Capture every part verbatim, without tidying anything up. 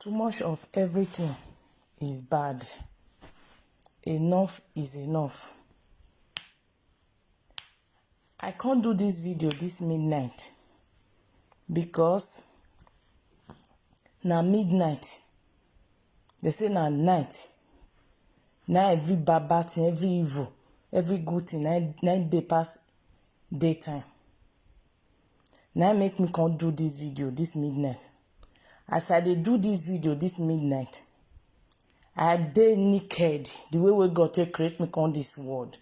Too much of everything is bad. Enough is enough. I can't do this video this midnight because na midnight. They say na night. Na every bad bad thing, every evil, every good thing, na, na dey pass daytime. Na make me come do this video this midnight. As I dey do this video this midnight, I dey naked. The way wey God take create me come this world,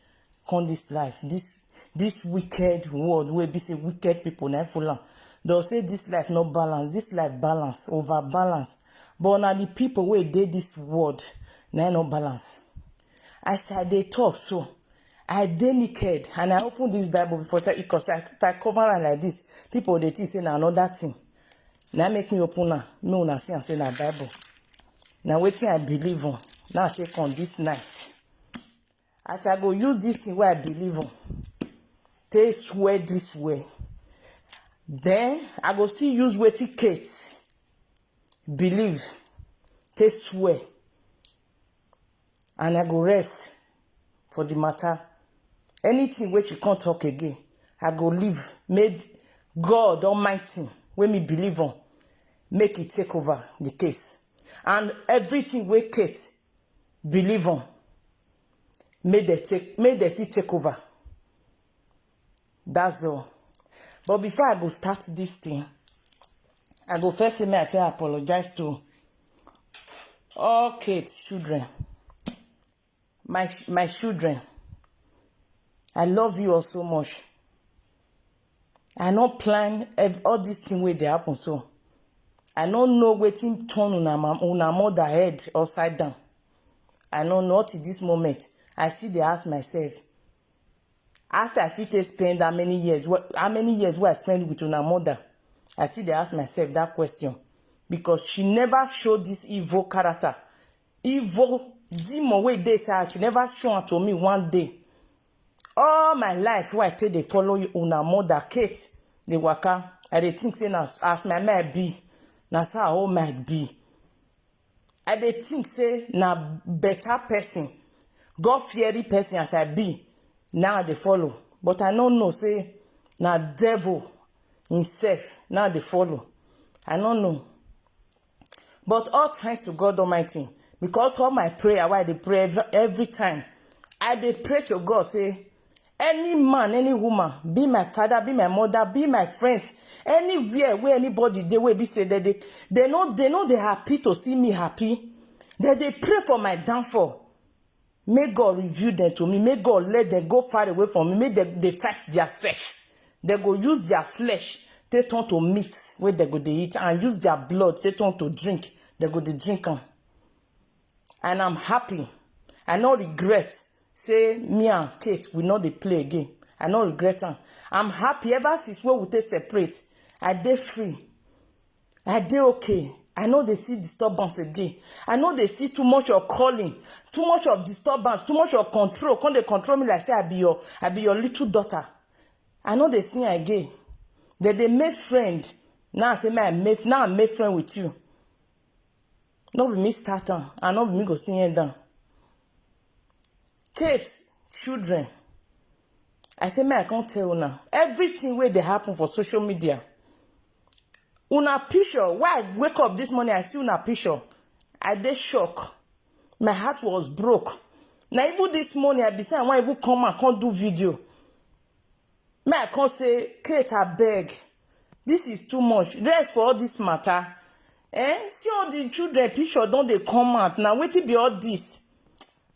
come this life, this this wicked world wey be say wicked people na full am. They'll say this life no balance, this life balance, over balance. But na the people wey dey this world na no balance. As I dey talk so, I dey naked and I open this Bible before say because I, if I cover am like this, people dey think say na another thing. Na make me open am, make una see am say na Bible. Na wetin I believe on. Now I take on this night. As I go use this thing wey I believe on, take swear this way. Then I go still use wetin Kate believe, take swear. And I go rest for the matter. Anything wey she come talk again, I go leave. Make God Almighty, wey me believe on, make e take over the case. And everything wey Kate believe on, make dem take, make dem still take over. That's all. But before I go start this thing, I go first say make I first apologize to all Kate children. My my children, I love you all so much. I no plan ev- all this thing wey dey happen so. I no know wetin turn una ma- una mother head upside down. I no know till this moment. I still dey ask myself, as I fit take spend how many years, wh- how many years wey I spend with una mother. I still dey ask myself that question because she never show this evil character, evil demon wey dey inside her. She never show am to me one day. All my life wey I take dey follow you, una mother Kate dey waka, I dey think say na s- as my mind be, na so her own mind be. I dey think say na better person, God fearing person as I be, now I dey follow. But I no know say na devil himself now I dey follow. I no know. But all thanks to God Almighty, because all my prayer wey I dey pray every, every time, I dey pray to God say, any man, any woman, be my father, be my mother, be my friends, anywhere where anybody dey wey be say that they they no they no dey happy to see me happy, that they pray for my downfall. May God reveal them to me. May God let them go far away from me. May them they fight their self. They go use their flesh, they turn to meat where they go they eat, and use their blood, they turn to drink. They go they drink am. And I'm happy. I no regret. Say me and Kate we no dey play again. I no regret am. I'm happy ever since wey we take separate. I dey free. I dey okay. I no dey see disturbance again. I no dey see too much of calling, too much of disturbance, too much of control. Come dey control me like say I be your I be your little daughter. I no dey see am again. They dey make friend. Now I say me I make now I make friend with you. No be me start am, and no be me go see end am. Kate children, I say me I come tell una everything wey dey happen for social media. Una picture, why I wake up this morning I see una picture, I dey shock. My heart was broke. Na even this morning I be say I wan even come and come do video. Me I come say, Kate, abeg, this is too much. Rest for all this matter. Eh? See all the children picture don dey come out. Na wetin be all this?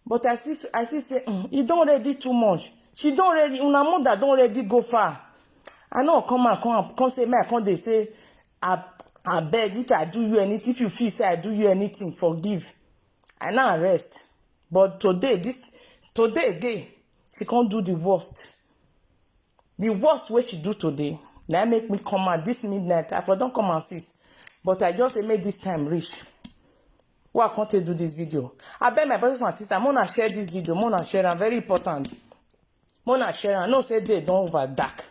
But I see, I see say mm, e don already too much. She don already, una mother don already go far. I no come out, come come say me I come dey say, I abeg if I do you anything, if you feel say I do you anything, forgive. I now rest. But today, this today again, she come do the worst. The worst wey she do today, na make me come out this midnight. I for don come out since, but I just say make this time reach. Why I come take do this video? I beg my brothers and sisters, mona share this video, mona share am, very important. Mona share am. I know say day don over dark.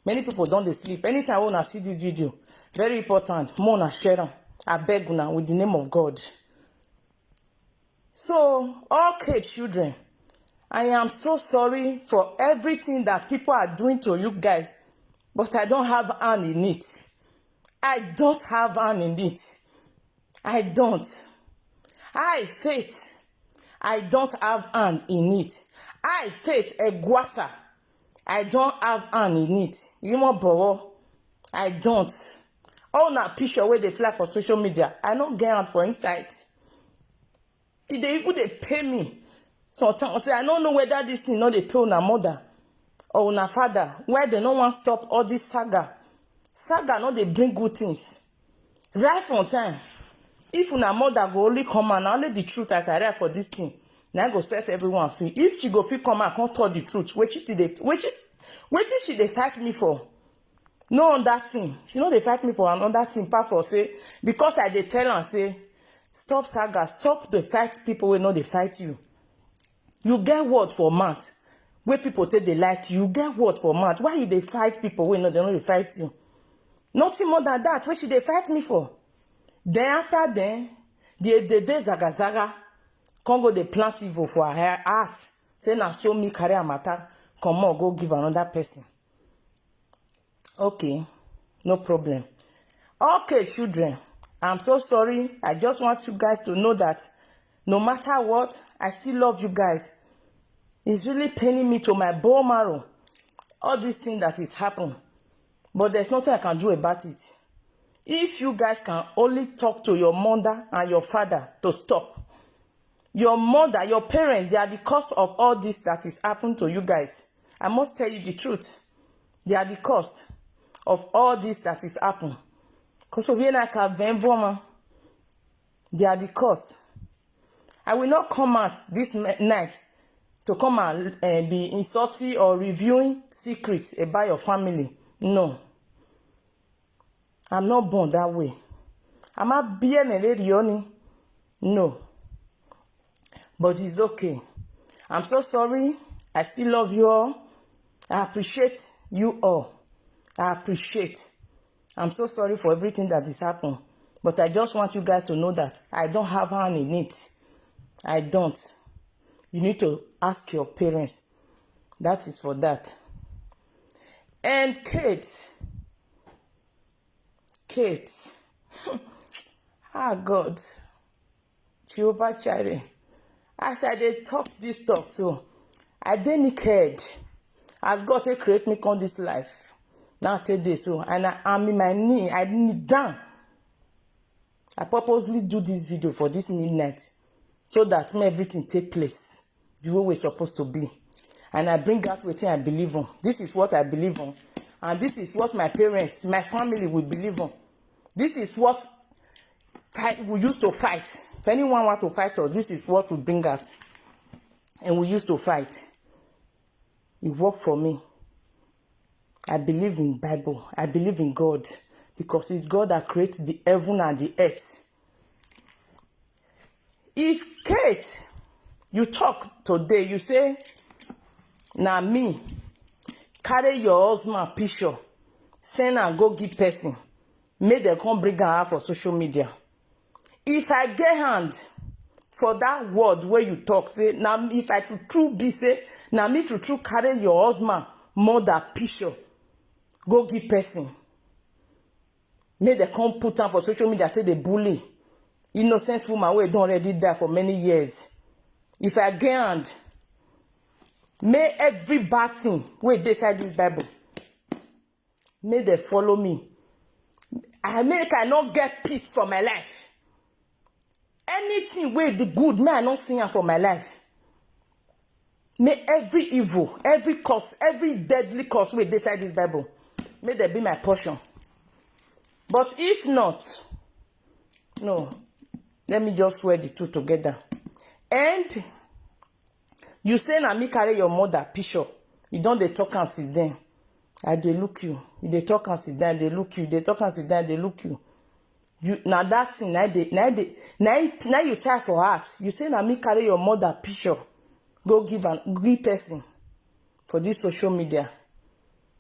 Many people don dey sleep. Anytime wey una see this video, very important. Mona share am. I beg una with the name of God. So, all K children, I am so sorry for everything that people are doing to you guys, but I don't have hand in it. I don't have hand in it. I don't. I, Faith, I don't have hand in it. I, Faith Egwasa, I don't have hand in it. You want Boro? I don't. All na picture wey dey fly for social media. I no get hand for inside. E dey even dey pay me sometimes. Say I no know whether this thing no dey pay una mother or una father. Why they no wan stop all this saga? Saga no dey bring good things. Right from time, if una mother go only come out, na only the truth as I write for this thing, na go set everyone free. If she go fit come out, come talk the truth, wetin she dey, wetin, wetin she dey fight me for? No other thing. She no dey fight me for another thing, apart for say, because I dey tell am say, stop saga, stop dey fight people wey no dey fight you. You get word for mouth wey people take dey like you. You get word for mouth. Why you dey fight people wey no, they no dey fight you? Nothing more than that wey she dey fight me for. Then after then, the, the day zaga zaga come go dey plant evil for her heart. Say na so me carry her matter comot go give another person. Okay, no problem. Okay, children, I'm so sorry. I just want you guys to know that no matter what, I still love you guys. It's really paining me to my bone marrow, all this thing that is happening. But there's nothing I can do about it. If you guys can only talk to your mother and your father to stop. Your mother, your parents, they are the cause of all this that is happening to you guys. I must tell you the truth. They are the cause of all this that is happening. Because we like a venvoma. They are the cause. I will not come out this n-, night to come and, eh, be insulting or reviewing secrets about your family. No. I'm not born that way. I'm a B M L A Rioni. No. But it's okay. I'm so sorry. I still love you all. I appreciate you all. I appreciate. I'm so sorry for everything that is happened. But I just want you guys to know that I don't have hand in it. I don't. You need to ask your parents. That is for that. And Kate, Kate, ah, God, Jehovah Jireh. As I dey talk this talk so, I dey naked. As God take create me come this life, now I take dey so, and I am in my knee, I kneel down. I purposely do this video for this midnight so that make everything take place the way wey e suppose to be. And I bring out wetin I believe on. This is what I believe on. And this is what my parents, my family will believe on. This is what fight, we used to fight. If anyone want to fight us, this is what we bring out. And we used to fight. It worked for me. I believe in Bible. I believe in God, because it's God that creates the heaven and the earth. If Kate, you talk today, you say, "Na me carry your husband picture, send am go give person, make dem come bring am out for social media." If I get hand for that word wey you talk, say, na, if I true true be say, na me true true carry your husband mother picture go give person, make dem come put am for social media, take dey bully innocent woman wey don already die for many years. If I get hand, make every bad thing wey dey inside this Bible, make dem follow me. I make I no get peace for my life. Anything wey the good, make I no see am for my life. Make every evil, every curse, every deadly curse wey dey inside this Bible, make dem be my portion. But if not, no, let me just swear the two together. And you say na me carry your mother picture. You don dey talk am since then. I dey look you. You dey talk am since then. I dey look you. Dey talk am since then. I dey look you. You, na that thing, na dey, na dey, na, na you tie for heart. You say na me carry your mother picture go give am, give person for this social media.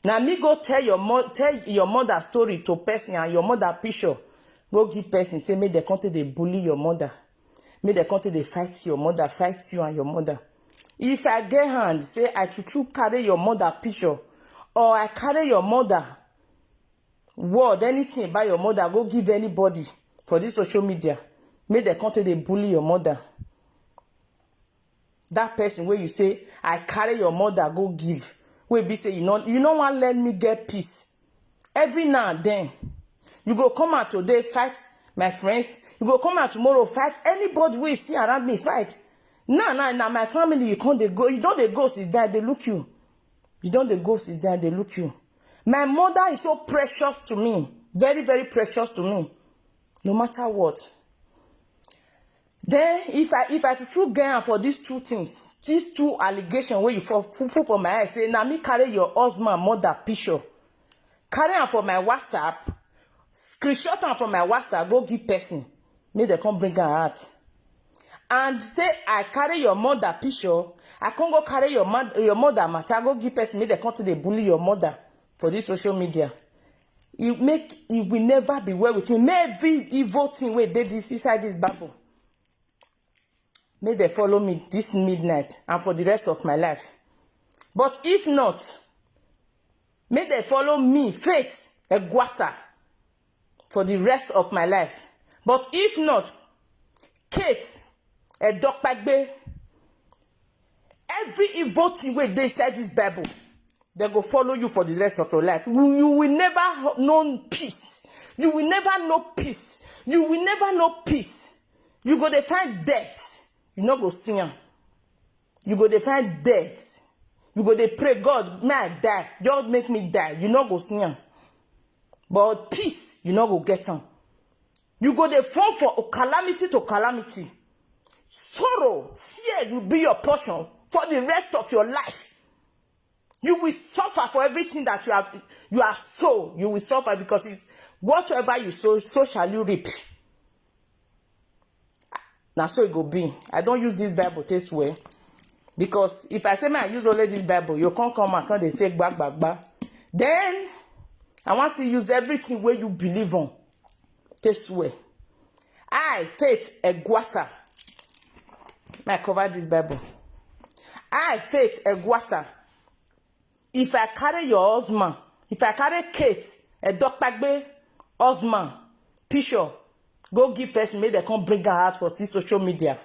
Na me go tell your mo-, tell your mother story to person and your mother picture go give person, say make dem come take dey bully your mother, make dem come take dey fight your mother, fight you and your mother. If I get hand, say I true true carry your mother picture, or I carry your mother word, anything about your mother, go give anybody for this social media, make dem come take dey bully your mother. That person wey you say I carry your mother go give, wey be say you no, you no wan let me get peace. Every now and then, you go come out today, fight my friends. You go come out tomorrow, fight anybody wey you see around me, fight. Now, now, now, my family, you come dey go. You don dey go since then, I dey look you. You don dey go since then, I dey look you. My mother is so precious to me, very, very precious to me, no matter what. Then, if I, if I true true get am for these two things, these two allegations wey you for, put for my head, say na me carry your husband mother picture, carry am for my WhatsApp, screenshot am from my WhatsApp, go give person, make dem come bring am out. And say I carry your mother picture, I come go carry your mother, your mother matter, go give person, make dem come take dey bully your mother for this social media. E make, e will never be well with me. Make every evil thing wey dey this, inside this Bible, make dem follow me this midnight and for the rest of my life. But if not, make dem follow me, Faith Egwuasa, for the rest of my life. But if not, Kate Edokpagbe, every evil thing wey dey inside this Bible, dem go follow you for the rest of your life. You, you will never ho-, know peace. You will never know peace. You will never know peace. You go dey find death. You no go see am. You go dey find death. You go dey pray, "God, may I die. Just make me die." You no go see am. But peace, you no go get am. You go dey fall for calamity to calamity. Sorrow, tears will be your portion for the rest of your life. You will suffer for everything that you have, you are sow. You will suffer, because it's whatsoever you sow, so shall you reap. Na so e go be. I don use this Bible take swear, because if I say make I use only this Bible, you come come and come dey say gba gba gba. Then I wan still use everything wey you believe on take swear. I, Faith Egwuasa, make I cover this Bible. I, Faith Egwuasa, if I carry your husband, if I carry Kate Edokpagbe husband picture, go give person, make dem come bring am out for see social media.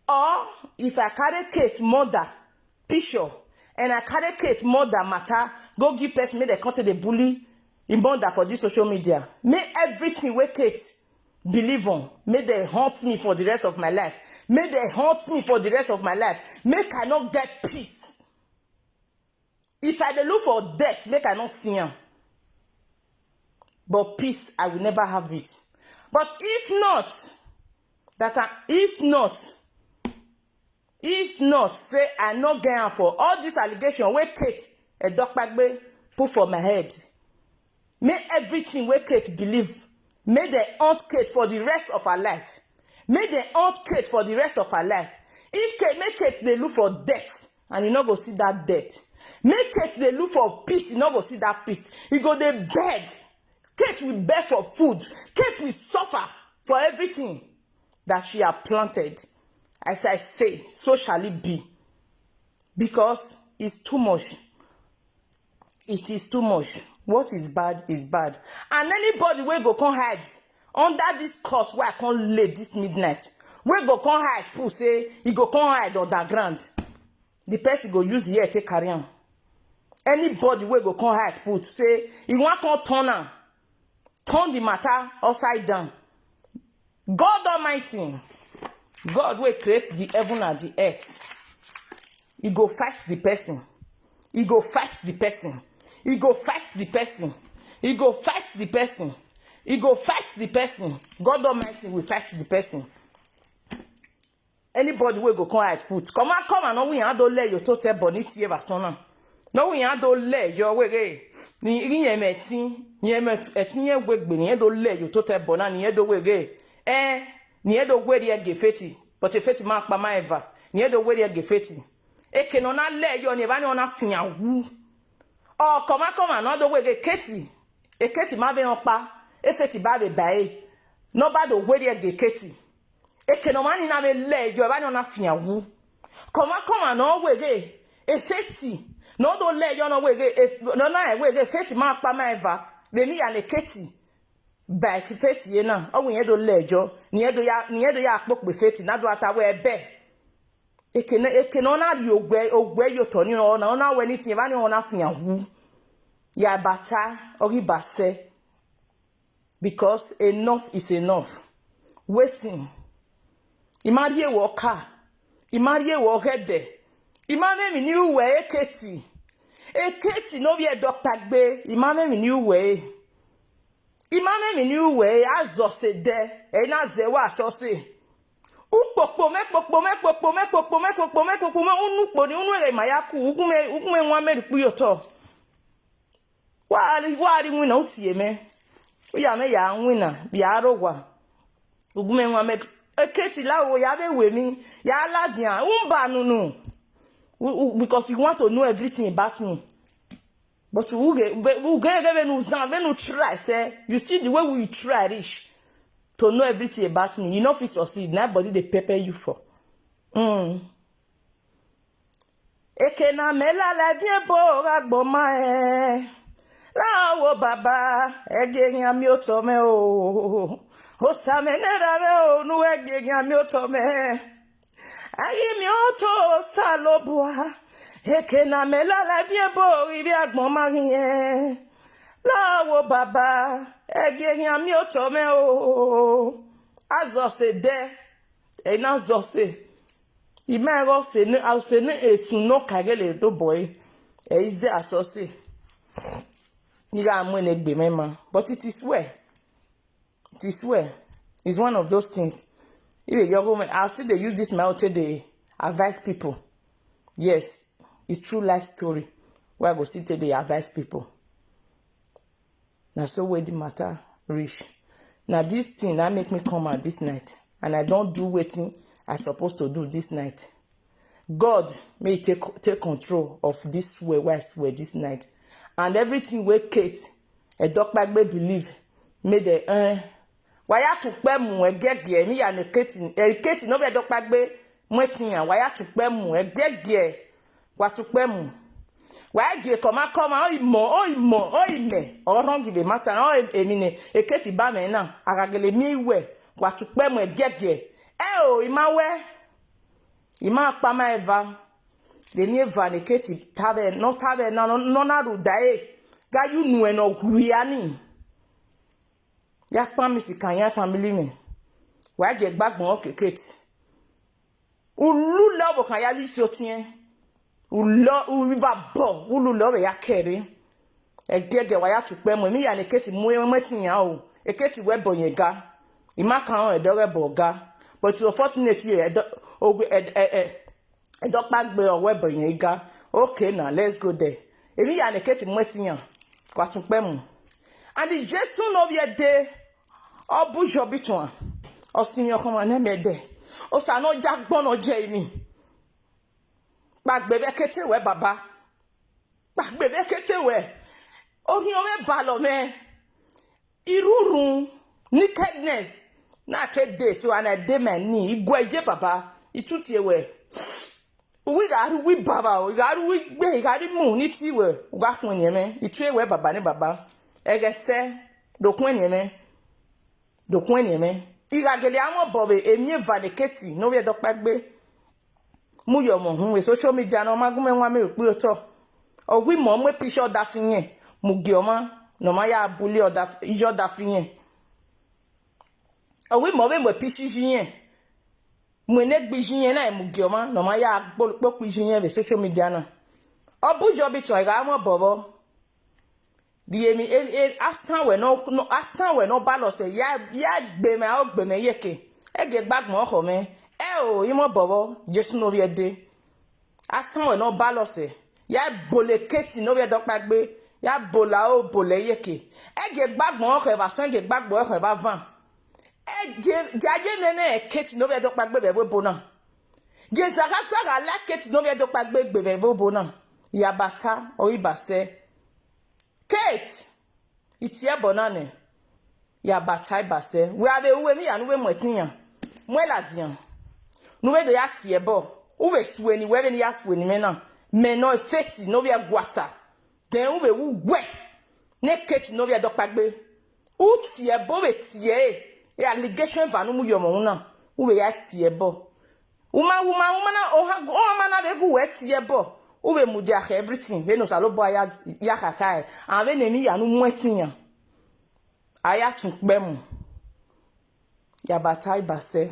Or if I carry Kate mother picture, and I carry Kate mother matter, go give person, make dem come take dey bully im mother for this social media. Make everything wey Kate believe on, make dem haunt me for the rest of my life. Make dem haunt me for the rest of my life. Make I no get peace. If I dey look for death, make I no see am. But peace, I will never have it. But if not, that I, if not, if not, say I no get am for all this allegation wey Kate Edokpagbe put for my head. Make everything wey Kate believe, make dem haunt Kate for the rest of her life. Make dem haunt Kate for the rest of her life. If Kate, make Kate dey look for death, and you no go see that death. Make Kate dey look for peace, you no go see that peace. You go dey beg. Kate will beg for food. Kate will suffer for everything that she have planted. As I say, so shall it be. Because it's too much. It is too much. What is bad is bad. And anybody wey go come hide under this curse wey I come lay this midnight, wey go come hide, put say e go come hide underground, the person go use here take carry am. Anybody wey go come hide, put say e wan come turn am, turn the matter upside down. God Almighty, God wey create the heaven and the earth, e go fight the person. E go fight the person. E go fight the person. E go fight the person. E go fight the person. God Almighty will fight the person. Anybody wey go come hide, put come and come and no we hand don lay your total bonnet here, Vasona. No we hand don lay your way. Ni yin emetin, yin emetin yen we gbe, ni yen don lay your total bonnet, ni yen don we. Eh, ni yen don we ri ege feti. But e feti ma pa ma eva. Ni yen don we ri ege feti. E ke no na lay your ni eva ni ona fian wu. Oh, come and come and no don we ge Kate. E Kate ma be on pa. Efeti ba be bae. No ba do weri e ge Keti. Eke no mani na be le yo ba no na fian wu. Koma koma no wege. Efeti no do le yo no wege. E, no na e wege Efeti ma pa ma eva. Be mi ya ne Keti. Ba Efeti ye na. O wi ye do le yo. Ni ye do ya, ni ye do ya po pe Efeti na do ata we be. Eke no, eke no na ri ogwe, ogwe yo to ni o na, o na we ni ti ba ni o na fian wu. Ya bata, o gi base. Because enough is enough. Wetin? I ma ri e wo ka. I ma ri e wo gede. I ma me mi ni uwe Eketi. Eketi no bi e do pagbe. I ma me mi ni uwe. I ma me mi ni uwe. A zo se de. E na ze wa so se. Ukpokpo me, kpokpo me, kpokpo me, kpokpo me, kpokpo me, kpokpo me, unu kpo ni, unu ere ma ya ku, ugume, ugume nwa me ri pu yo to. Wa ri, wa ri wina uti ye me. Uya me ya wina, bi a ro wa. Ugume nwa me, Eketi la wo ya be we mi, ya la dia, umba nunu. U-, u-, because you want to know everything about me. But we get, we get, get, when you zan, when you try, say, you see the way we try reach to know everything about me. You know if it succeed, nobody they pepper you for. Mm. Eke na me la la vie bo ga gbo ma e. La wo baba, e ge nya mi o to me o. O sa me ne ra me o, nu e ge nya mi o to me. Ayi mi o to sa lo bua. Eke na me la la vie bo ri bi agbon ma ri e. La wo baba, e ge nya mi o to me o. A zo se de. E na zo se. I ma go se ne, a se ne e su no ka ge le do boy. E ize a so se. Ni ga mo ne gbe me ma. But it is well. It is well. It's one of those things. If you go, I still dey use this my own take dey advise people. Yes, it's true life story. Where I go still take dey advise people. Na so wey the matter reach. Na this thing na make me come out this night, and I don do wetin I suppose to do this night. God, may you take, take control of this way wey I swear this night, and everything wey Kate Edokpagbe believe, may they, eh, waya tukpe mu egege mi ya ne Kate, eh, Kate no be Edokpagbe. Mwetin ya, waya tukpe mu egege. Wa tukpe mu. Wa ege koma koma, o imo, o imo, o ime. O wrong the matter, o em-, emine. Eketi ba me na, agagele mi we. Wa tukpe mu egege. E o, ima we. Ima pa ma eva. De mi eva ne Keti tabe, no tabe, no, no, no na ruda e. Ga you nu e no gwiani. Ya pa mi si kan ya family me. Wa je gbagbon o Kate. Ulu lo bo kan ya zi so tien. Ulo, u river bo, ulu lo be ya kere. Egege waya tukpe mu, mi ya ne Kate mu e mwetin ya o. Eketi we bo yen ga. Ima kan o edo re bo ga. But it's unfortunate you edo, o, e, e, e, Edokpagbe o we bo yen ga. Okay now, let's go there. Emi ya ne Kate mwetin ya. Kwa tukpe mu. And the Jesu no be de. Obu jo bi tun. O si mi o kan ma ne me de. O sa no ja gbon no je mi. Pagbe be Kate we baba. Pagbe be Kate we. O ni o me ba lo me. Irurun, nakedness. Na te de so and I dey my knee. Igwe je baba. Ituti ewe. Uwi garu wi baba o. Garu wi gbe. Garu mu ni ti we. Uga kun ni me. Itu ewe baba ni baba. Egese. Do kun ni me. Do kun ni me. Iga gele amo bobe. Emi eva ne Kate. No we Edokpagbe. Mu yo mo hun we social media no magume nwa me ri pu yo to. O wi mo mwe picture da fi yen. Mu gi oma. No ma ya bully o da, ijo da fi yen. O wi mo we mwe picture ji yen. Mwe ne gbi ji yen na mu gi oma. No ma ya gbo po pi ji yen we social media na. Obu jo bi to ga mo bobo. Di emi, e, e, asan we no, no, asan we no ba lo se, ya, ya gbe me, o gbe me yeke. Ege gbagbon oho me. E o, imo bobo, Jesu no bi ede. Asan we no ba lo se. Ya bole Kate no bi Edokpagbe. Ya bola o bole yeke. Ege gbagbon oho e ba san, ege gbagbon oho e ba van. Ege, ge aye me me Kate no bi Edokpagbe be we bona. Ge zaga zaga la Kate no bi Edokpagbe gbe be we bona. Ya bata, o ibase. Kate, iti e bona ne. Ya batai base. We ave uwe mi ya nuwe mwetinya. Mwela dian. Nuwe do ya tiebo. Uwe suweni, we ni ya suweni mena. Me no feti, no we guasa. Then uwe uwe. Ne keti no we dokpagbe. U tiebo we tie. E allegation vanu mu yomo una. Uwe ya tiebo. Uma, uma, uma na oha, o mana be gu we tiebo. Uwe mudia everything. We no salo boy ya, ya kakai. And we ne mi ya nu mwetinya. Aya tun pe mu. Ya batai base.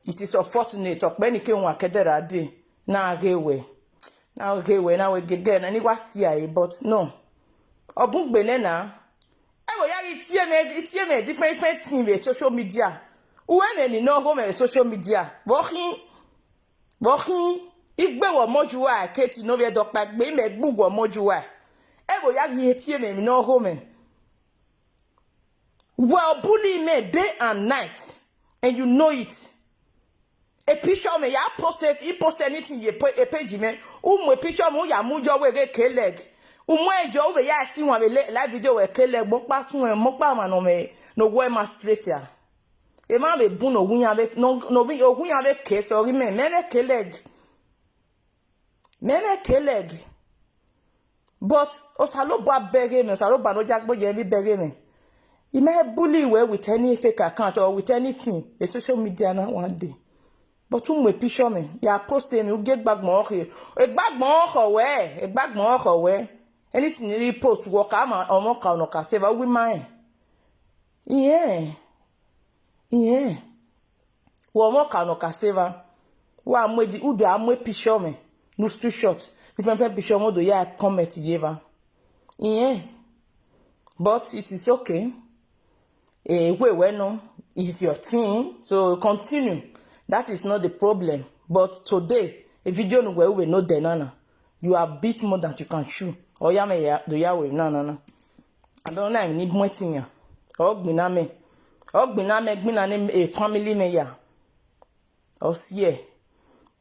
It is unfortunate. Okpe ni ke won akedera de. Na gewe. Na gewe, na we gege, na ni wa si aye, but no. Obun gbe ne na. E wo ya ri tie me, tie me different, different thing with social media. Uwe me ni no go me social media. Wo hin, wo hin. Igbe wo moju wa, keti no we dokpagbe, me gbu wo moju wa. E wo ya ri tie me no go me. Well, bully me day and night, and you know it. A picture me, ya post if he post anything ye put a page me. Um, a picture mo ya mu your way ke leg. Um, we jo we ya si one we le- live video we ke leg. Mo pa sun we mo pa ma no me no we ma straight ya. E ma be bun no gun ya be no no bi o gun ya be ke sorry me me me ke leg. Me me ke leg. But Osalobua beg me, Osalobua no jagbo je bi beg me. He may bully well with any fake account or with anything, a social media na one day. But um we picture me, ya post me, u get gbagmo oke. E gbagmo oke we, e gbagmo oke we. Anything you post work am on ka no ka save we man. Yeah. Yeah. Wo mo ka no ka save. Wa mo di udo amwe picture me. No screenshot. Different, different picture mo do ya comment yeva. Yeah. But it is okay. Eh, we we no. It's your thing. So continue. That is not the problem. But today, a video no we we no denana. You are bit more than you can chew. Oya me ya do ya we na na na. I don't know ni mwetinya. Ogbina me. Ogbina me gbina ni a family me ya. Osie.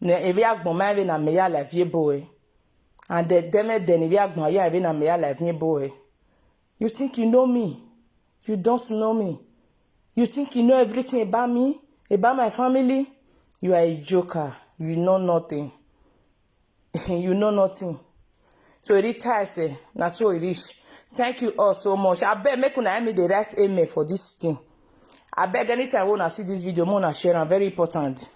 Ne evi agbon ma evi na me ya la vie boy. And the deme den evi agbon ya evi na me ya la vie boy. You think you know me? You don't know me. You think you know everything about me, about my family? You are a joker. You know nothing. You know nothing. So it is say, na so it is. Thank you all so much. I beg make una help me dey write amen for this thing. I beg anytime when I see this video, more na share am. Very important.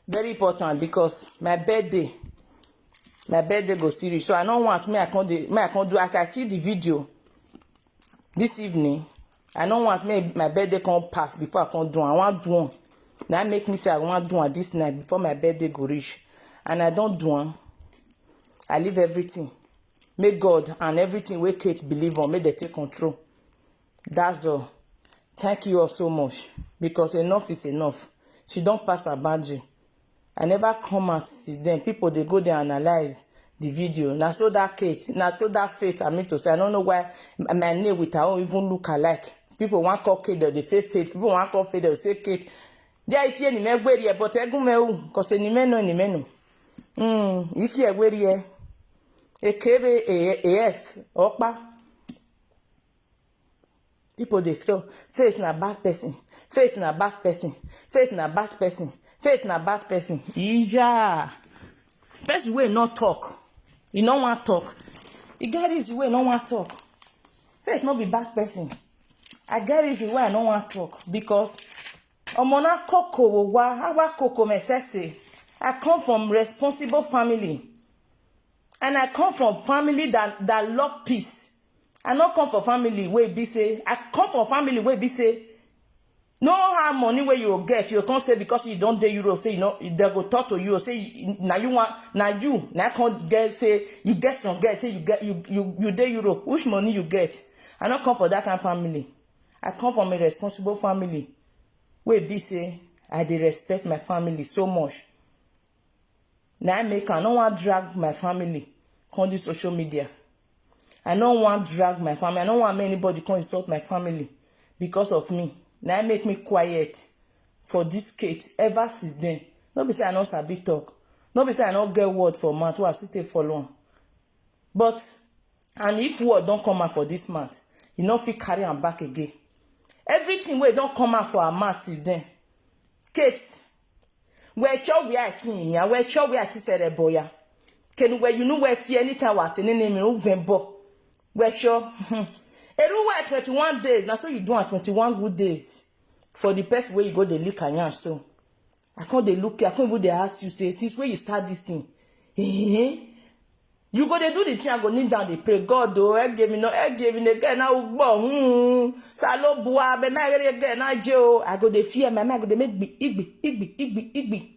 Very important because my birthday, my birthday go serious. So I don't want me I can't do me I can't do as I see the video this evening. I don't want me my birthday come pass before I can't do. I want do one. Now make me say I want do one this night before my birthday go reach, and I don't do one. I leave everything. May God and everything we Kate believe on, may they take control. That's all. Thank you all so much because enough is enough. She don't pass her boundary. I never come out since then. People they go there analyze the video. Now so that Kate, now so that Faith. I mean to say, I don't know why my name with her own even look alike. People want call Kate, they say Faith. People want call Faith, they say Kate. There is any me where here, but I go me who, cause any me no, any me no. Hmm. If you where here, a K B A F, Okpa. People dey talk, Faith na bad person. Faith na bad person. Faith na bad person. Faith na bad person. Ija. Person wey no talk. He no wan talk. He get reason wey no wan talk. Faith no be bad person. I get reason why I no wan talk because omo na koko wo wa awa koko me sese. I come from responsible family. And I come from family that that love peace. I no come from family wey be say I come from family wey be say no how money wey you go get you go come say because you don dey Europe say you no they go talk to you say you- na you wan na you na come get say you get some get say you get you you you dey Europe which money you get. I no come for that kind family. I come from a responsible family wey be say I dey respect my family so much. Na I make am. I no wan drag my family come this social media. I no wan drag my family. I no wan make anybody come insult my family because of me. Na I make me quiet for this Kate ever since then. No be say I no sabi talk. No be say I no get word for mouth wey I still take follow am. But and if word don come out for this mouth, You no fit carry am back again. Everything wey don come out for her mouth since then. Kate, we sure we are team ya, we sure we are team Sereboya. Can we, you know where tea anytime what in the name of Vembo. We sure. Eru why twenty-one days. Now so you do am twenty-one good days for the person where you go the lick and yarn so. I can't dey look you. I can't even dey ask you say since when you start this thing. Eh? You go dey do the thing. I go kneel down dey pray. God, oh, I give me no, I give me the girl now. Hmm. Salo bua be my girl now Joe. I go dey fear my mind. I go dey make big, igbi, igbi, igbi, igbi.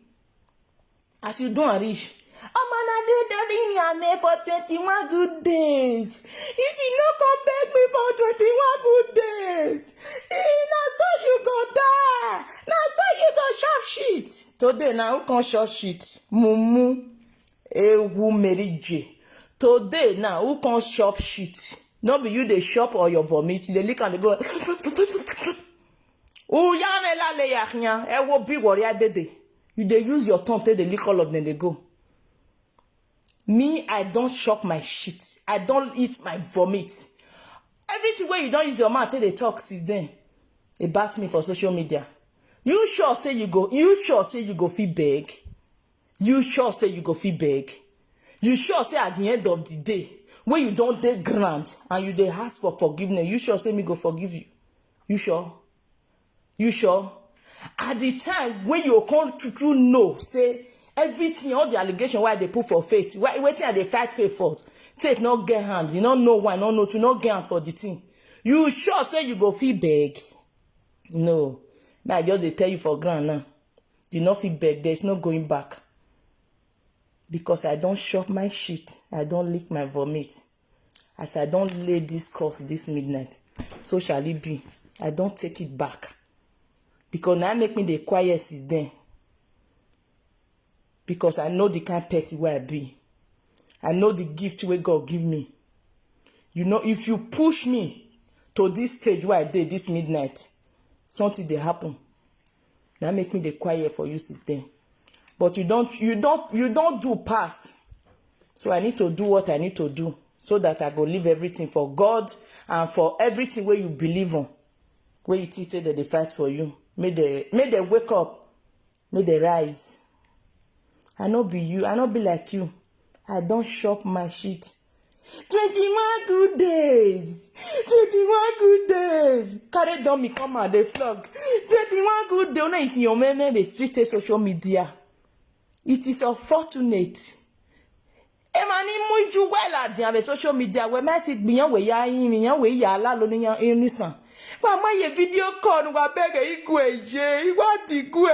As you do and reach, oh man, I did that in your name for twenty-one good days. If you no come beg me for twenty-one good days, eh, na so you go die. Na so you go chop shit. Today now, who can chop shit? Mumu, ewu merije. Today now, who can chop shit? No be you dey chop or your vomit. You dey lick and dey go. Uyame la le yahnya. Ewo bi warrior dede. You dey use your tongue take dey lick all of them dey go. Me, I don't chop my shit. I don't eat my vomit. Everything where you don't use your mouth till they talk since then about me for social media. You sure say you go? You sure say you go feel beg? You sure say you go feel beg? You sure say at the end of the day, when you don't dey ground and you dey ask for forgiveness, you sure say me go forgive you? You sure? You sure? At the time when you come to true know say everything, all the allegation why they put for Faith, why waiting at the fight Faith for Faith not get hand. You don't know why, no know to not get hand for the thing. You sure say you go feel beg? No. Now I just dey tell you for ground now. You not feel beg. There's no going back. Because I don't chop my shit. I don't lick my vomit. As I don't lay this curse this midnight, so shall it be. I don't take it back. Because now make me the quiet since then. Because I know the kind person where I be. I know the gift where God give me. You know, if you push me to this stage where I did this midnight, something they happen. That make me the quiet for you since then. But you don't, you don't, you don't do pass. So I need to do what I need to do so that I go leave everything for God and for everything where you believe on. Where you think say that they fight for you. May they, may they wake up. May they rise. I no be you. I no be like you. I don't chop my shit. Twenty-one good days. Twenty-one good days. Carry down me come out, they flog. Twenty-one good days. Una if you may be street social media. It is unfortunate. Emani muju wela di ave social media we mati gbiyan we ya yin yan we ya la lo ni yan inisan. Wa ma ye video call wa bege igwe je, wa di gwe.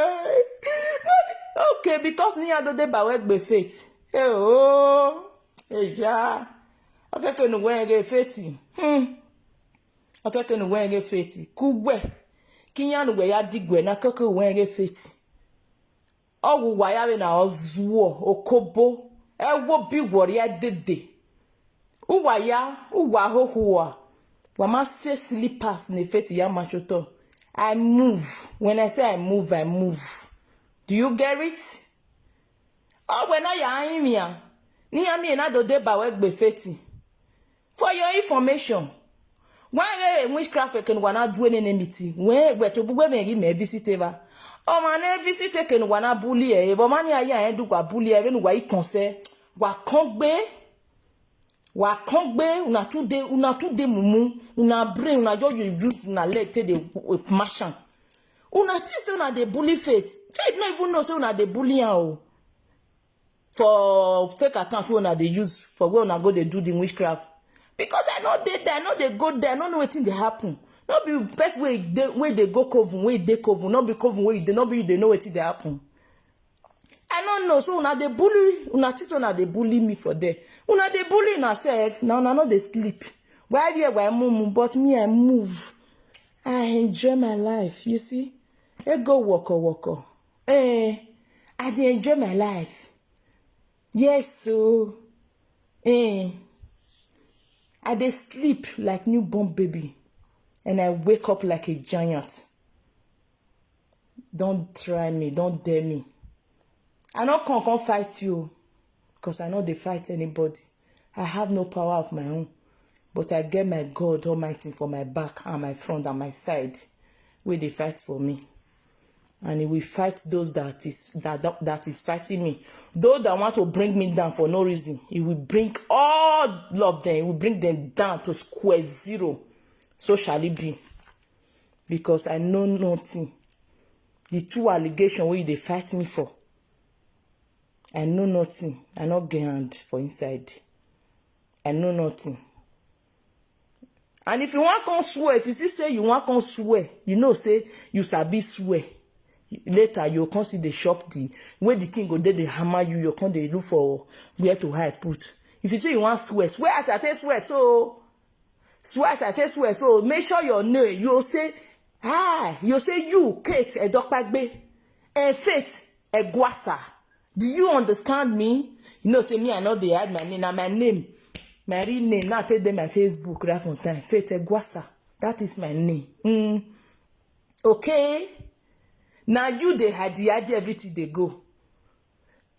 Okay, because ni ado de ba we gbe Faith. Eh oh. Eh ja. Okay, ke nu we ge Faith. Hmm. Okay, ke nu we ge Faith. Kugwe. Kiyan we ya di gwe na koko we ge Faith. Ọgwụ ụwa ya na ọzụọ okobo ewo bi gwọrọ ya dede. Ụwa ya, ụwa hohụwa. Wama se slippers na Faith ya machoto. I move. When I say I move, I move. Do you get it? Oh, when I am here, ni ami na do de ba we gbe Faith. For your information, why witchcraft can wanna do an enmity? When we to be when he may visit ever. Oh man, visit can wanna bully eh, but man ya ya do kwa bully eh, when why concern. Wa kongbe, wa kongbe, una two day, una two day mumu, una brain, una just you use una leg take the marchand. Una think say una dey bully Faith. Faith no even know say una dey bully am o. For fake account wey una dey use for where una go dey do the witchcraft, because I no dey there, I no dey go there, I no know wetin dey happen. No be person wey dey wey dey go coven, wey dey coven, no be coven wey you dey, no be you dey know wetin dey happen. I no know, so una dey bully, una think say una dey bully me for there. Una dey bully una sef, na una no dey sleep. Why there why mumu, but me I move. I enjoy my life, you see. Ego woko woko. Eh, I dey enjoy my life. Yes so, eh, I dey sleep like newborn baby and I wake up like a giant. Don't try me, don't dare me. I no come come fight you because I no dey fight anybody. I have no power of my own. But I get my God Almighty for my back and my front and my side, wey dey fight for me. And he will fight those that is, that, that is fighting me. Those that want to bring me down for no reason, he will bring all of them, he will bring them down to square zero. So shall it be. Because I know nothing. The two allegation wey you dey fight me for, I know nothing. I no get hand for inside. I know nothing. And if you wan come swear, if you see say you wan come swear, you know say you sabi swear. Later, you come see the shop, the way the thing go dey, dey hammer you, you come dey look for where to hide put. If you say you wan swear, swear as I take swear so. Swear as I take swear so. Make sure your name, you say, ah, you say you, Kate Edokpagbe, and Faith Egwasa. Do you understand me? You know say me, I no dey hide my name. Na my name, my real name. Now take dey my Facebook right from time. Faith Egwasa. That is my name. Mm. Okay? Na you dey hide, hide everything dey go.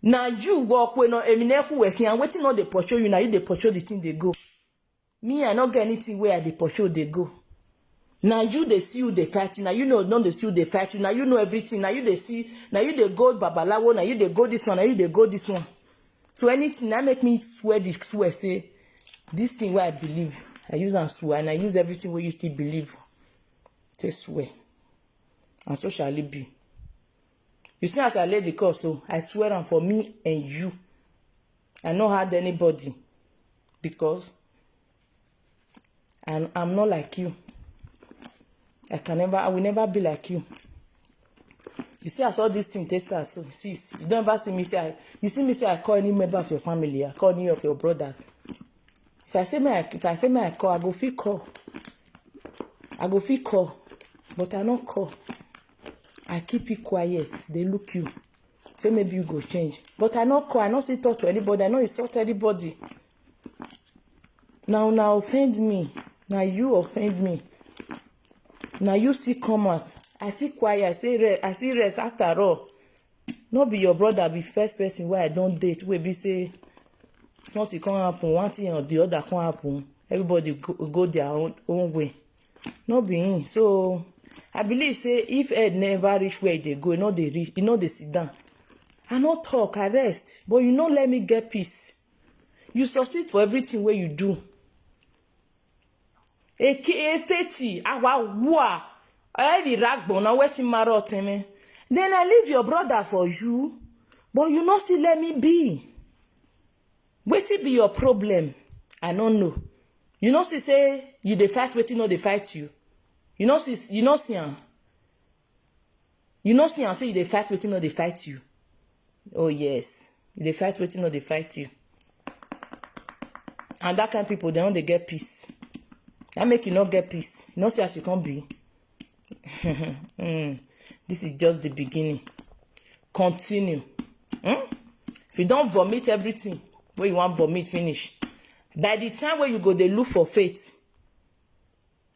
Na you walk wey no, emi na who working, and wetin no dey pursue you, na you dey pursue the thing dey go. Me, I no get anything wey I dey pursue dey go. Na you dey see who dey fight you, na you know, no dey see who dey fight you, na you know everything, na you dey see, na you dey go babalawo, na you dey go this one, na you dey go this one. So anything, na make me swear the swear say, this thing wey I believe, I use am swear, and I use everything wey you still believe take swear. And so shall it be. You see as I lay the call so, I swear am for me and you. I no hide anybody because I'm, I'm not like you. I can never, I will never be like you. You see, I saw this thing take start so. Sis, you don't ever see me say I, you see me say I call any member of your family, I call any of your brothers. If I say me, I, if I say me, I call, I go fit call. I go fit call, but I no call. I keep it quiet. They look you. Say maybe you go change. But I no call. I no still talk to anybody. I no insult anybody. Now, now offend me. Now you offend me. Now you still come out. I still quiet. I say rest. I still rest after all. No be your brother be first person wey I don date wey be say something come happen, one thing or the other come happen. Everybody go, go their own, own way. No be him. So I believe say if head never reach where e dey go, e no dey reach, e no dey sit down. I no talk, I rest. But you no let me get peace. You succeed for everything wey you do. Eke efeti awa wua. Every ragbon na wetin maro teme. Then I leave your brother for you, but you no still let me be. Wetin be your problem? I no know. You no see say you dey fight wetin no dey fight you. You no see, you no see am. You no see am say you dey fight wetin no dey fight you. Oh yes, you dey fight wetin no dey fight you. And that kind people, they no dey get peace. That make you no get peace. You no see as you come be. Mm, this is just the beginning. Continue. Hmm? If you don vomit everything wey you wan vomit finish, by the time wey you go dey look for Faith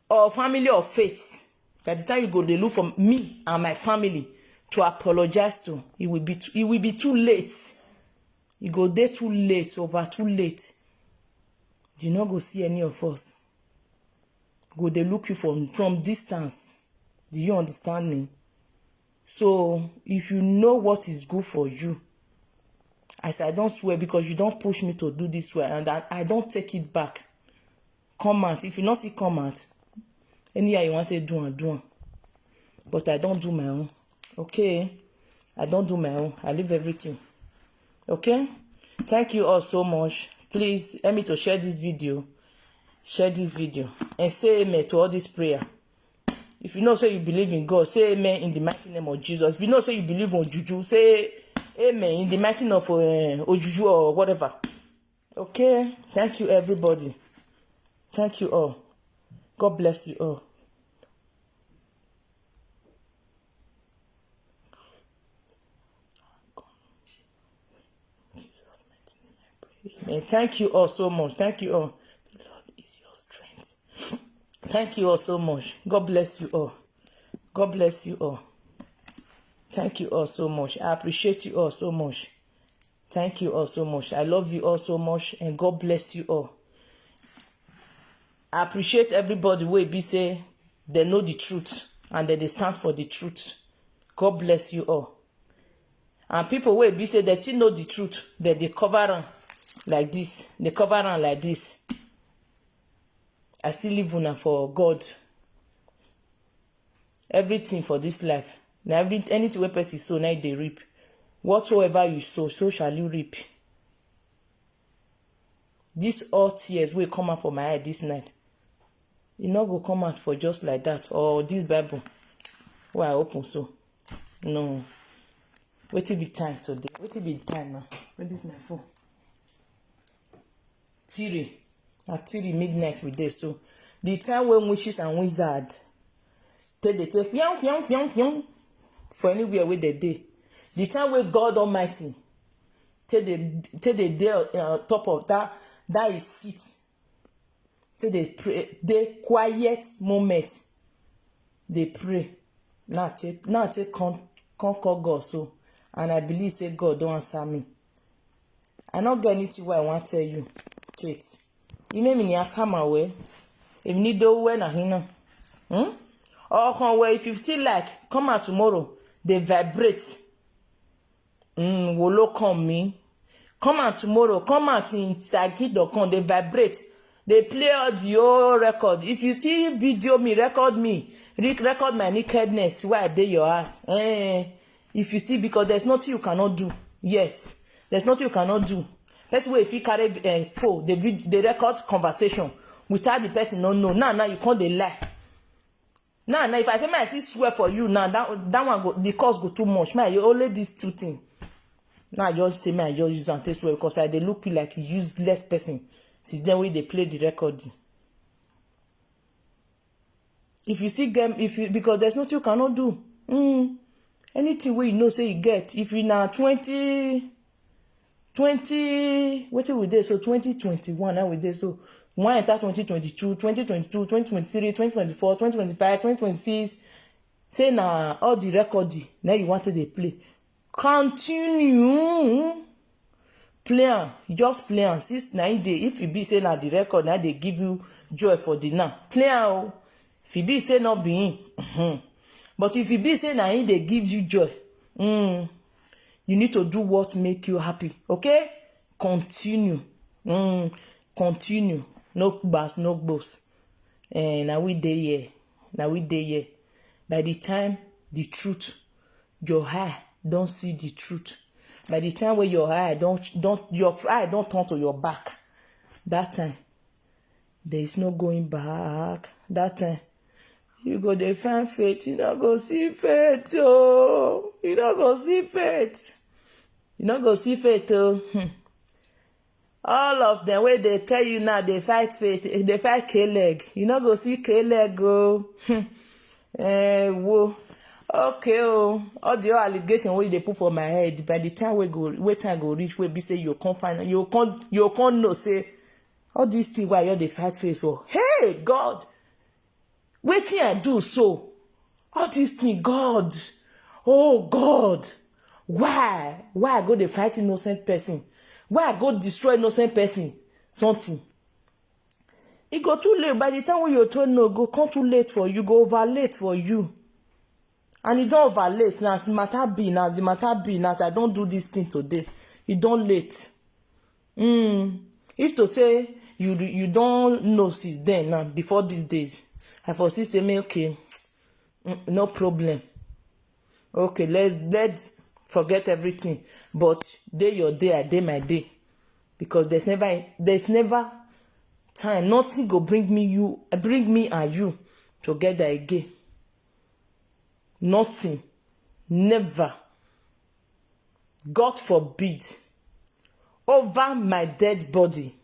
or family of Faith, by the time you go dey look for me and my family to apologize to, it will be too, it will be too late. E go dey too late, over too late. You no go see any of us. Go dey look you from, from distance. Do you understand me? So if you know what is good for you, as I don swear, because you don push me to do this way, and I, I don take it back. Come out. If you no see come out, anyhow you want to do and do am. But I don do my own. Okay? I don do my own. I leave everything. Okay? Thank you all so much. Please help me to share this video. Share this video. And say amen to all this prayer. If you know say you believe in God, say amen in the mighty name of Jesus. If you know say you believe on juju, say amen in the mighty name of uh, ojuju or whatever. Okay? Thank you, everybody. Thank you all. God bless you all. Jesus' mighty name I pray. Amen. Thank you all so much. Thank you all. The Lord is your strength. Thank you all so much. God bless you all. God bless you all. Thank you all so much. I appreciate you all so much. Thank you all so much. I love you all so much, and God bless you all. appreciate everybody wey be say they know the truth and they dey stand for the truth. God bless you all. And people wey be say they still know the truth, they dey cover am like this, they cover am like this. I still leave una for God. Everything for this life, na every, anything wey person sow, na e dey reap. Whatsoever you sow, so shall you reap. This all tears wey come out for my eye this night, e no go come out for just like that. Or this Bible wey I open so, no. Wetin be time today? Wetin be time now? Where this my phone? Three. Na three midnight we dey so. The time wey witches and wizard take dey take pion pion pion pion for anywhere wey they dey. The time wey God Almighty take dey take dey dey uh, top of that that is seat. Take dey pray, dey quiet moment. Dey pray. Now take now take come come call God so, and I believe say God don answer me. I no get anything wey I wan tell you, Kate. Ime mi ni atama we. Emi ni do we na hina. Hmm? Or come where if you feel like, come out tomorrow. They vibrate. Mm, wolo come me. Come out tomorrow. Come out in Instagram. Come. They vibrate. They play audio record. If you see video me, record me. Re- record my nakedness. Why I dey your ass? Eh. If you see, because there's nothing you cannot do. Yes, there's nothing you cannot do. Person wey fit carry uh, phone, they vid- they record conversation without the person no know. Now now you can't dey lie. Now now if I say my sis swear for you now that that one go the cost go too much. My you only these two things. Now I just say my just use and take swear because I dey look you like a useless person. Since then we dey play the recording. If you still get if you because there's nothing you cannot do. Mm. Anything wey you know say you get, if you na twenty twenty wetin we dey so twenty twenty-one now we dey so one enter twenty twenty-two twenty twenty-two twenty twenty-three twenty twenty-four twenty twenty-five twenty twenty-six say na all the record na you want to dey play continue play am just play am since na e dey if e be say na the record na dey give you joy for the now play am o if e be say no be him mm-hmm. But if e be say na him dey give you joy mm, you need to do what make you happy okay continue mm, continue no gbas no gbos eh, na we dey here na we dey here by the time the truth your eye don see the truth by the time wey your eye don don your eye don turn to your back that time there is no going back that time you go dey find faith you no go see faith oh you no go see faith you no go see faith oh hmm. All of them wey dey tell you now dey fight faith dey fight k-leg you no go see k-leg o eh wo okay o all the whole allegation wey you dey put for my head by the time wey go wey time go reach wey be say you come find you come you come know say all this thing wey I just dey fight faith for hey God wetin I do so all this thing God oh God why why I go dey fight innocent person why I go destroy innocent person something e go too late by the time wey your turn no go come too late for you go over late for you and e don over late na as the matter be na as the matter be na as I don do this thing today e don late mm. If to say you you don know since then now before these days I for see say me okay mm, no problem okay let's let's forget everything but day your day I day my day because there's never there's never time nothing go bring me you bring me and you together again nothing never God forbid over my dead body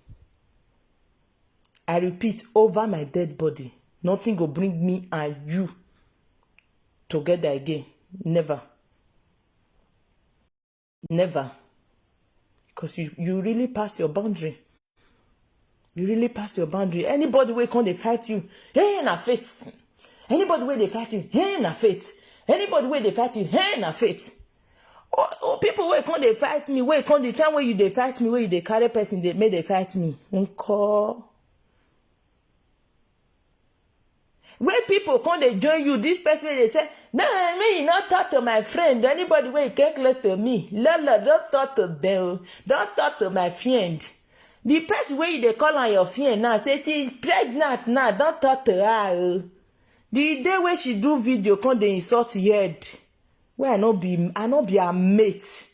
I repeat over my dead body nothing go bring me and you together again never never because you you really pass your boundary you really pass your boundary anybody wey come dey fight you hey na faith anybody wey dey fight you hey na faith anybody wey dey fight you hey na faith oh, oh people wey come dey fight me wey come the time wey you dey fight me wey you dey carry person dey make dey fight me nko When people come dey join you, this person wey dey say, "No, me, you not talk to my friend, anybody wey came close to me, Lolo, don't talk to them, don't talk to my friend." The person wey you dey call on your friend now, say she pregnant now, don't talk to her. Oh. The day wey she do video, come dey insult head. Where I no be, I no be her mate.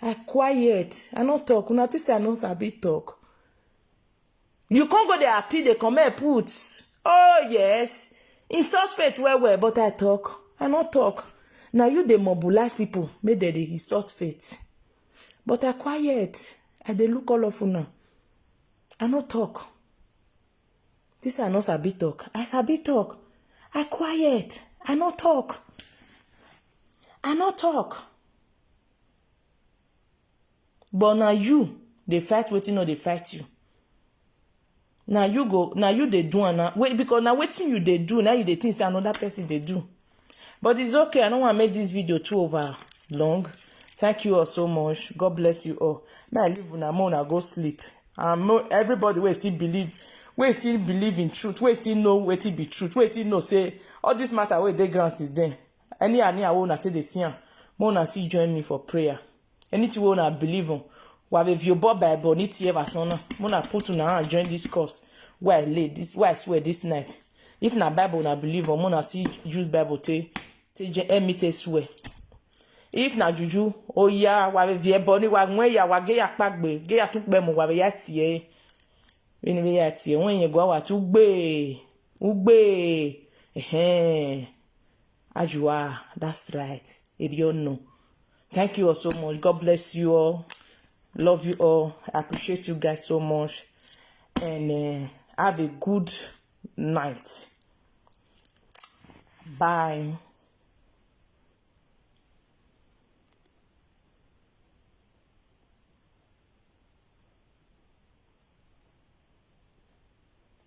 I quiet. I no talk. Una think say I no sabi talk. You can't go there, appeal the comment put. Oh, yes. Insult faith well, well, but I talk. I no talk. Now you dey mobilize people, make dem dey insult faith. But I quiet. I dey look all of una. I no talk. This I no sabi talk. I sabi talk. I quiet. I no talk. I no talk. But now you, they fight wetin no dey fight you. Now you go, now you dey do am now. Wait, because now wetin you dey do, now you dey think say another person dey do. But it's okay. I don't want to make this video too over long. Thank you all so much. God bless you all. May I leave una, make una go sleep. And mo- everybody wey still believe, wey still believe in truth, wey still know wetin be truth, wey still know say all this matter wey dey ground since then. Any, any, I wanna take the see am. Make una still join me for prayer. Anything wey una believe on, wa be view Bible, need to ever son. Make una put una hand join this course. Why I lay this? Why I swear this night? If na Bible una believe on, make una still use Bible take take je- help me take swear. If na juju, oh yeah, wa be view boni wa nwe ya wa ge ya pagbe, ge ya tukbe mo wa be ya tie. When we ya tie, when you go wa tukbe, ugbe, eh, Ajua, that's right. It you know. Thank you all so much. God bless you all. Love you all. I appreciate you guys so much. And uh, have a good night. Bye.